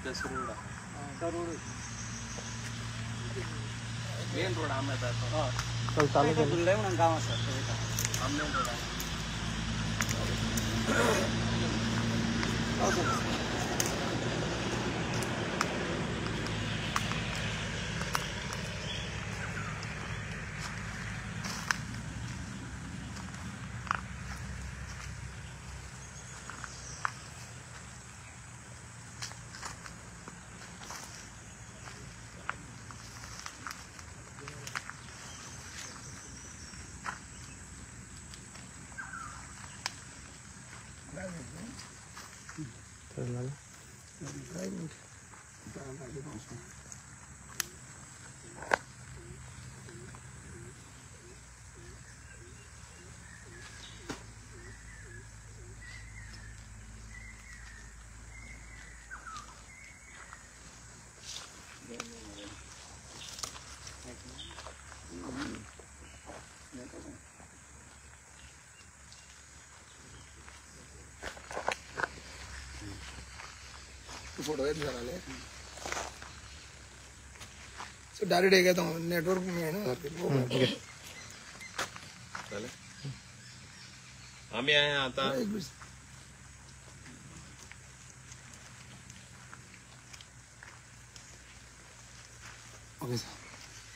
Road आहा, main road आम येता तो दुर्ले म्हणून गांव आसा, मेन रोड आहा. फोटो झाले सो डायरेक्ट एक येता नेटवर्क मेळना सारकें. आमी आतां ओके सर.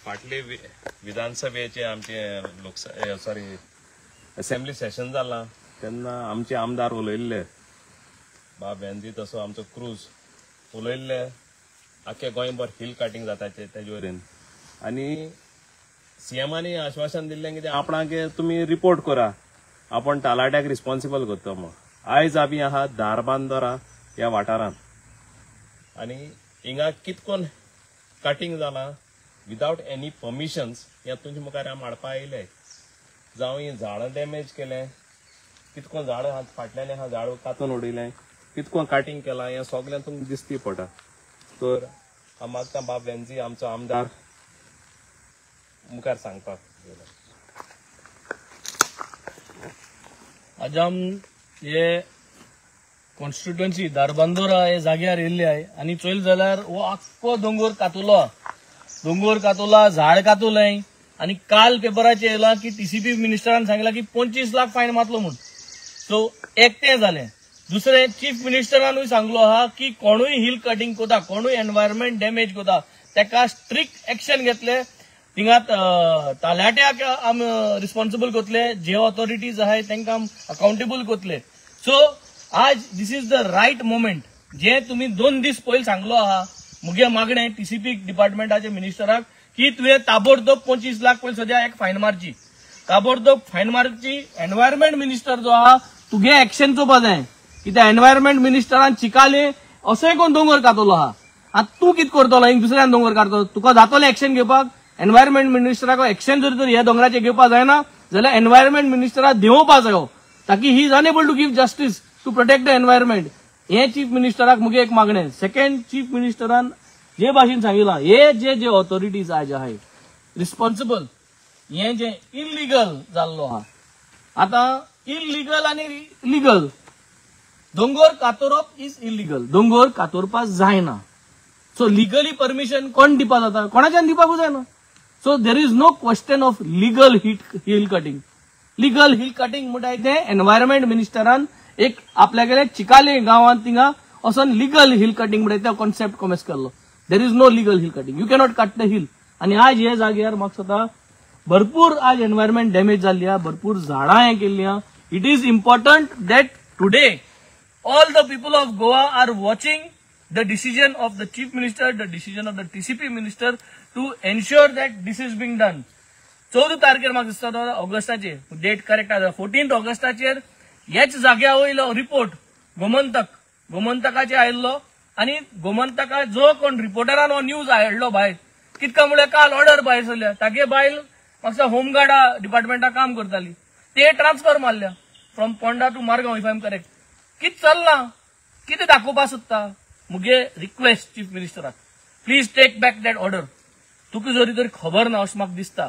फाटले विधानसभेचे आमचे लोकसभा सॉरी असेंब्ली सेशन जाला तेन्ना आमचे आमदार उलयल्ले, बाब वेंजी तसो आमचो क्रूज उलयल्ले आख्खे गोंयभर हिल कटिंग जाता तेजे वरेन. आनी सीएमानी आश्वासन दिल्लें कितें आपणाक तुमी रिपोर्ट करा, आपण तलाट्याक रिस्पॉन्सिबल करता म्हूण. आयज आमी आहा धारबांदोरा ह्या वाठारांत आनी हिंगा कितकोन कटिंग जालां विदावट एनी परमिशन्स ह्या तुमच्या मुखार आमी हाडपा आयले. जावं हीं झाडां डॅमेज केलें, कितकोन झाडां फाटल्यान आहा झाड कातून उडयलें, कितकोन कटिंग केलां, हें सगळें तुमकां दिसती पडटा. तर हांव मागता बाब वेंजी आमचो आमदार मुखार सांगपाक. आज आम हे कॉन्स्टिट्युएन्सी धारबांदोरा हे जाग्यार येयल्ले आहे आनी चोयल जाल्यार हो आख्खो दोंगोर कातुलो, दोंगोर कातुला, झाड कातुलें. आनी काल पेपराचेर येयलां की टीसीपी मिनिस्टरान सांगलां की 25 लाख फायन मारलो म्हूण. सो एक तें जालें. दुसरें चीफ मिनिस्टरानूय सांगलो आहा की कोणूय हिल कटिंग कोता, कोणूय एनवायरमेंट डॅमेज कोता तेका स्ट्रिक्ट एक्शन घेतले. थिंगा तलाट्याक आम रिस्पॉन्सिबल कोतले, जे ऑथॉरिटीज आहाय तांकां आम अकाउंटेबल कोतले. सो आज this is the right moment. जे तुमी 2 दीस पयलीं सांगलो आहा, मुगे मागणें टीसीपी डिपार्टमेंटाचे मिनिस्टराक की तुवें ताबडतोब 25 लाख पयलीं सद्या एक फायन मारची, ताबडतोब फायन मारची. एनवायरमेंट मिनिस्टर जो आहा तुगे एक्शन चोवपा जाय. कित्याक एनवायरमेंट मिनिस्टरान चिकाले असोय कोण दोंगर कातलो आहा, आतां तूं कितें करतलो हिंग दुसऱ्यान दोंगर काडटलो, तुका जातलें एक्शन घेवपाक. एनवायरमेंट मिनिस्टराक एक्शन जर तर ह्या दोंगराचेर घेवपाक जायना जाल्यार एनवायरमेंट मिनिस्टराक देंवोवपा जायो, ताकी he is unable to give justice to protect the environment. हें चीफ मिनिस्टराक मुगे एक मागणें. सेकंड, चीफ मिनिस्टरान जे भाशेन सांगिलां हे जे जे ऑथॉरिटीज आयज आहाय रिस्पॉन्सिबल हें जें इलिगल जाल्लो आहा, आतां इलिगल आनी लिगल दोंगोर कातोरप is illegal, दोंगोर कातोरपाक जायना. सो लिगली परमिशन कोण दिवपा जाता, कोणाच्यान दिवपाकूच जायना. So there is no question of legal hill cutting. Legal hill cutting म्हणटाय तें एनवायरमेंट मिनिस्टरान एक आपल्याकडे चिकाले गांवांत थिंगा वचोन लिगल हिल कटिंग म्हणटाय तो कॉन्सेप्ट कॉमेस केल्लो. There is no legal hill cutting, you cannot cut the hill. आनी आज हे जाग्यार म्हाका दिसता भरपूर आज एनवायरमेंट डॅमेज जाल्ली आहा, भरपूर झाडां हें केल्लीं आहा. It is important that today all the people of Goa are watching the decision of the Chief Minister, the decision of the TCP Minister to ensure that this is being done. 14 तारखेर म्हाका दिसता तो ऑगस्टाचेर, date correct आसा, 14 ऑगस्टाचेर ह्याच जाग्या वयलो report Gomantak, गोमंतकाचेर आयिल्लो आनी गोमंतका जो कोण रिपोर्टरान हो न्यूज हाडलो भायर, कितका म्हळ्यार काल ऑर्डर भायर सरल्या. तागे बायल म्हाका होमगार्डा डिपार्टमेंटा काम करताली, ते ट्रान्सफर मारल्या from Ponda to Margao if I am correct. कितें चल्लां, कितें दाखोवपाक सोदता? मुगे रिक्वेस्ट चीफ मिनिस्टराक, please take back that order. तुका जरी तरी खबर ना अशें म्हाका दिसता,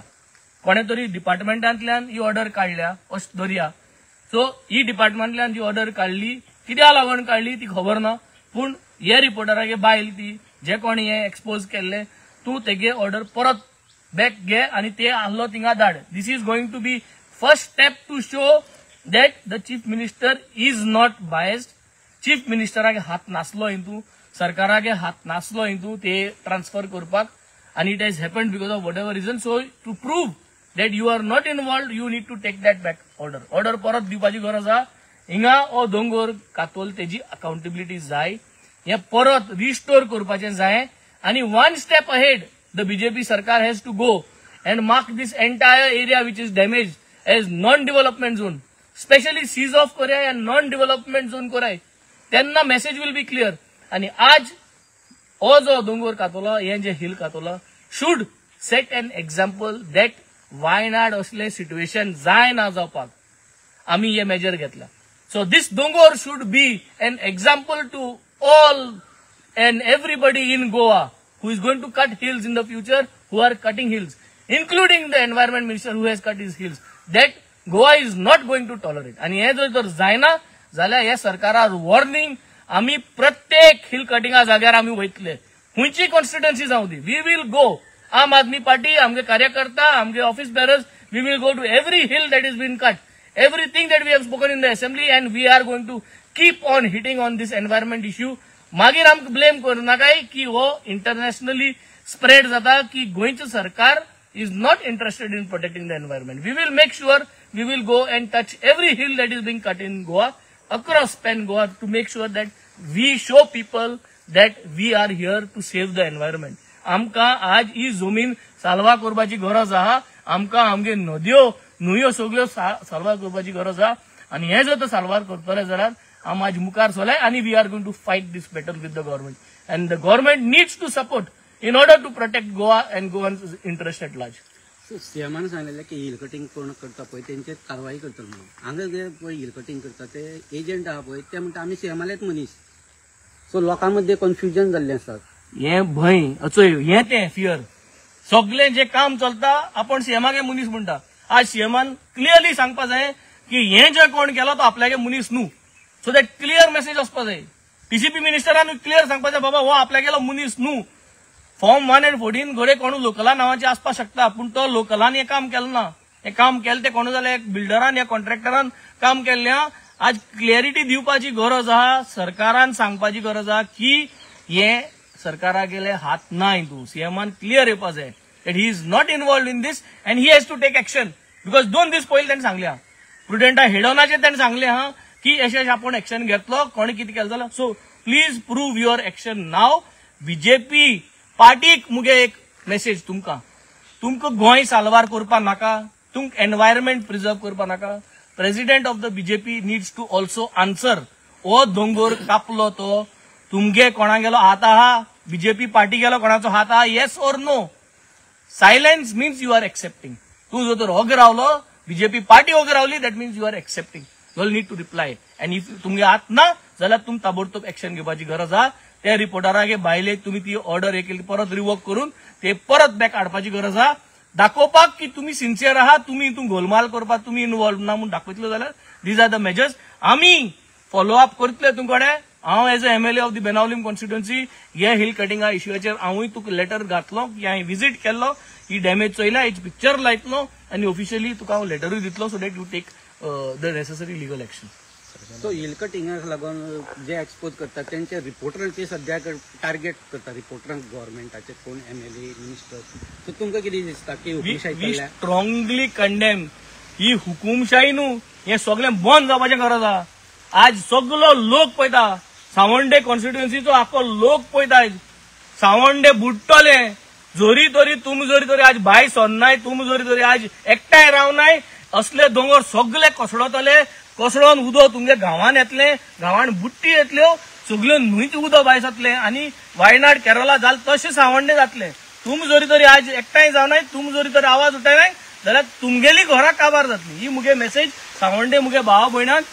कोणे तरी डिपार्टमेंटांतल्यान ही ऑर्डर काडल्या अशें धरया. सो ही डिपार्टमेंटांतल्यान जी ऑर्डर काडली कित्याक लागून काडली ती खबर ना, पूण हे रिपोर्टरागे बायल ती जे कोणी हे एक्सपोज केल्ले तूं तेगे ऑर्डर परत बॅक घे आनी ते आहलो थिंगा धाड. This is going to be first step to show that the chief minister is not biased. Chief मिनिस्टरागे हात नासलो हितू, सरकारागे हात नासलो हितू ते ट्रान्सफर करपाक, आनी it has happened because of whatever reason. So to prove that you are not involved you need to take that back order. Order परत दिवपाची गरज आहा. हिंगा हो दोंगोर कातोल तेजी अकाउंटेबिलिटी जाय, हे परत रिस्टोर करपाचें जाय. आनी one step ahead the BJP सरकार has to go and mark this entire area which is damage as non development zone. Specially seize off कराय आनी नॉन डेव्हलपमेंट झोन कराय, तेन्ना मेसेज will be clear. आनी आज हो जो दोंगोर कातोला, हे जे हिल कातोला, should set an example that Wayanad असले सिट्युएशन जायना जावपाक आमी हे मेजर घेतला. सो दीस दोंगोर should be an example to all and everybody in Goa who is going to cut hills in the future, who are cutting hills, including the environment minister who has cut his hills, that Goa is not going to tolerate. आनी हे जर तर जायना जाल्यार हे सरकारार warning, आमी प्रत्येक hill Katinga जाग्यार आमी वयतले, खंयची कॉन्स्टिट्युएन्सी जावं दी, we will go. Aam Aadmi party, आमगे कार्यकर्ता, आमगे office bearers, we will go to every hill that is been cut, everything that we have spoken in the assembly, and we are going to keep on hitting on this environment issue. मागीर आमकां blame करूं नाकाय की हो internationally spread जाता की गोंयचें सरकार is not interested in protecting the environment. We will make sure we will go and touch every hill that is being cut in Goa, across pan Goa, to make sure that we show people that we are here to save the environment. आमकां आज ही जमीन साल्वा करपाची गरज आहा, आमकां आमगे नदयो न्हंयो सगळ्यो साल्वार करपाची गरज आहा. आनी हें जर तर साल्वार करतले जाल्यार आम आज मुखार सरले आनी we are going to fight this battle with the government, and the government needs to support in order to protect Goa and Goan interest at large. सीएमान सांगलेलें की हिल कटिंग कोण करता पळय तेंचेर कारवाई करतलो म्हणून. हांगा जे पळय हिल कटिंग करता ते एजंट आहा पळय, ते म्हणटा आमी सीएमालेच मनीस. सो लोकां मदें कन्फ्युजन जाल्लें आसा. हे भंय चोय, हें तें फियर, सगळें जें काम चलता आपूण सीएमागे मनीस म्हणटा. आज सीएमान क्लियरली सांगपा जाय की हें जें कोण केलो तो आपल्यागे मनीस न्हू. सो that clear message वचपा जाय. टीसीपी मिनिस्टरान क्लियर सांगपा जाय, बाबा हो आपल्यागेलो मनीस न्हू. फॉर्म 1 and 14 घडये कोण लोकला नांवाचे आसपाक शकता, पूण तो लोकलान हें काम केलें ना. हें काम केलें तें कोण जाल्यार एक बिल्डरान या कॉन्ट्रॅक्टरान काम केल्लें. आज क्लॅरिटी दिवपाची गरज आहा, सरकारान सांगपाची गरज आहा की हें सरकारागेले हात ना हितून. सीएमान क्लियर येवपा जाय that he is not involved in this and he has to take action. Because 2 दीस पयलीं ताणें सांगलें, प्रुडंटा हेडोनाचेर ताणें सांगलें हा की अशें अशें आपूण एक्शन घेतलो, कोणें कितें केलें जाल्यार. So please prove your action now. BJP पार्टीक मुगे एक मेसेज, तुमकां तुमकां गोंय साल्वार करपा नाका, तुमकां एनवायरमेंट प्रिजर्व करपा नाका. President of the BJP needs to also answer. हो दोंगोर कापलो तो तुमगे कोणागेलो हात आहा, बीजेपी पार्टी गेलो कोणाचो हात आहा, yes or no? Silence means you are accepting. तूं जर तर ओगे रावलो, बीजेपी पार्टी ओगे रावली, that means you are accepting. You all need to reply. And if तुमगे हात ना जाल्यार तुम ताबडतोब एक्शन घेवपाची गरज आहा. त्या रिपोर्टरागे बायलेक तुमी ती ऑर्डर हे केली परत रिवोक करून ते परत बॅक हाडपाची गरज आहा. दाखोवपाक की तुमी सिन्सियर आहा, तुमी हितून गोलमाल करपाक तुमी इनवॉल्व ना म्हूण दाखयतले जाल्यार these are the measures. आमी फॉलो अप करतले तुमकडे. हांव as a MLA of the Benaulim constituency हे हिल कटिंगा इश्यूचेर हांवूय तुका लेटर घातलो की हांवें विजीट केल्लो, ही डॅमेज चोयला, हेच पिक्चर लायतलो आनी ऑफिशियली तुका हांव लेटरूय दितलो so that you take the necessary legal action. So hill कटिंगाक लागून जे एक्सपोज करतात तेंचे रिपोर्टरांचे सद्याक टार्गेट करता, रिपोर्टरांक गव्हर्मेंटाचे कोण एमएलए मिनिस्टर. सो तुमकां कितें दिसता की we strongly condemn. ही हुकुमशाही न्हू, हें सगळें बंद जावपाचें गरज आहा. आज सगलो लोक पळयता, सावंडे कॉन्स्टिट्युएन्सीचो आख्खो लोक पळयता. सावंडे बुडटले जरी तरी तुमी जरी तरी आज भायर सरनाय, तुमी जरी तरी आज एकठांय रावनाय, असले दोंगर सगळे कोसळतले. कोसळोन उदक तुमगे गांवान येतलें, गांवान बुट्टी येतल्यो, सगल्यो न्हंयच उदक भायर जातलें आनी वायनाड केरला जाल तशें सावंडे जातलें. तुमी जरी तरी आज एकठांय जावनाय, तुमी जरी तरी आवाज उठायनाय जाल्यार तुमगेली घरां काबार जातली. ही मुगे मेसेज सावंडे मुगे भावा भयणांक.